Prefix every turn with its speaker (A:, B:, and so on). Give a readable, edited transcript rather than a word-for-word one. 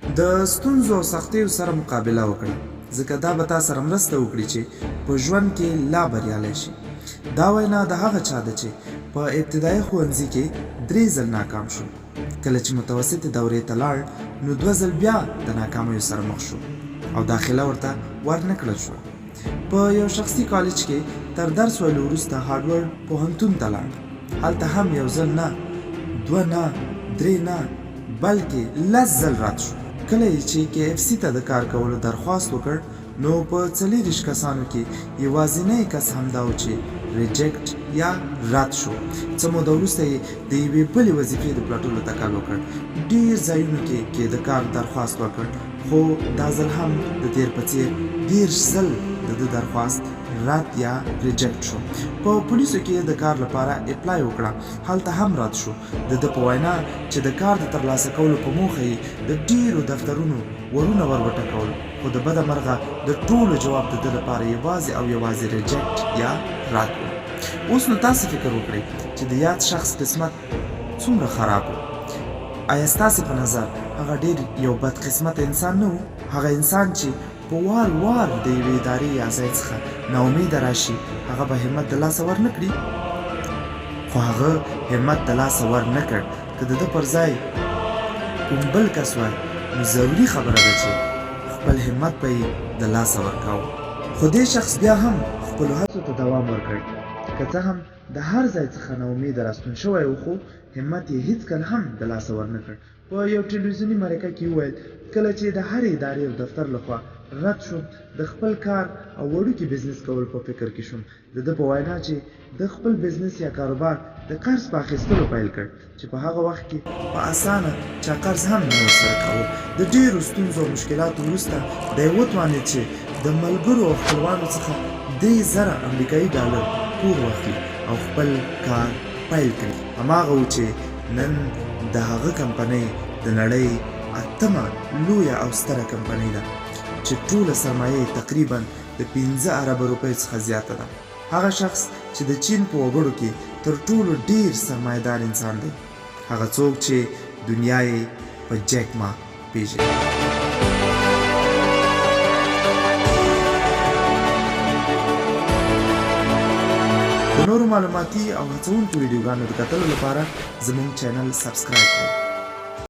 A: د ستونزو او سختیو سره مقابله وکړه، ځکه دا به تا سره مرسته وکړي چې په ژوند کې لا بریالی شې. دا وینا د هغه چا ده چې په ابتدایه ښوونځي کې درې ځل ناکام شو. کله چې متوسطې دورې ته لاړ نو دوه ځل بیا د ناکامیو سره مخ شو او داخله ورته ور نه کړل شوه. په یو شخصي کالج کې تر درس ویلو وروسته هارډورډ پوهنتون ته لاړ. هلته هم یو ځل نه، دوه نه، درې نه، بلکې لس ځل رد شو. کله یې چې کې اېف سي ته د کار کولو درخواست وکړ نو په 24 کسانو کې یوازینی کس همدا و چې ریجیکټ یا رد شو. څه موده وروسته یې د یوې بلې وظیفې د پلټلو تکل وکړ. ډېر ځایونو کې کې د کار درخواست ورکړ خو دا ځل هم د تېر په څېر 30 ځل د ده درخواست رد یا ریجیکټ شو. په پولیسو کې یې د کار لپاره اپلای وکړه، هلته هم رد شو. د ده په وینا چې د کار د ترلاسه کولو په موخه یې د ډېرو دفترونو ورونه ور وټکول، خو د بده مرغه د ټولو جواب د ده لپاره یوازې او یوازې ریجیکټ یا رد و. اوس نو تاسې فکر وکړئ چې د یاد شخص قسمت څومره خراب و؟ ایا ستاسې په نظر هغه ډېر یو بد قسمته انسان نه و؟ هغه انسان چې په وار وار د یوې ادارې یا ځای څخه نا امیده راشي، هغه به همت د لاسه ور نه کړي؟ خو هغه همت د لاسه ور نه کړ. که د ده پر ځای کوم بل کس وای نو ضروري خبره ده چې خپل همت به یې د لاسه ورکاوه. خو دې شخص بیا هم خپلو هڅو ته دوام ورکړ. که څه هم د هر ځای څخه نا امیده راستون شوی و خو همت یې هیڅکله هم د لاسه ور نه کړ. په یو ټلویزیوني مرکه کې وویل، کله چې د هرې ادارې او دفتر له خوا رد شوم، د خپل کار او وړوکي بزنس کولو په فکر کې شوم. د ده په وینا چې ده خپل بزنس یا کاروبار د قرض په اخیستلو پیل کړ چې په هغه وخت کې په اسانه چا قرض هم نه ورسره کاوه. د ډېرو ستونزو او مشکلاتو وروسته دی وتوانېد چې د ملګرو او خپلوانو څخه 3000 امریکايي ډالر پور واخلي او خپل کار پیل کړي. هماغه و چې نن د هغه کمپنۍ د نړۍ اتمه لویه او ستره کمپنۍ ده چې ټوله سرمایه یې تقریباً د 5 اربه روپیو څخه زیاته ده. هغه شخص چې د چین په وګړو کې تر ټولو ډیر سرمایه دار انسان دی. هغه څوک چې دنیا یې په جیک ما پیژني. د نورو معلوماتي او هڅوونکو ویډیوګانو د کتلو لپاره زموږ چینل سبسکرایب کړئ.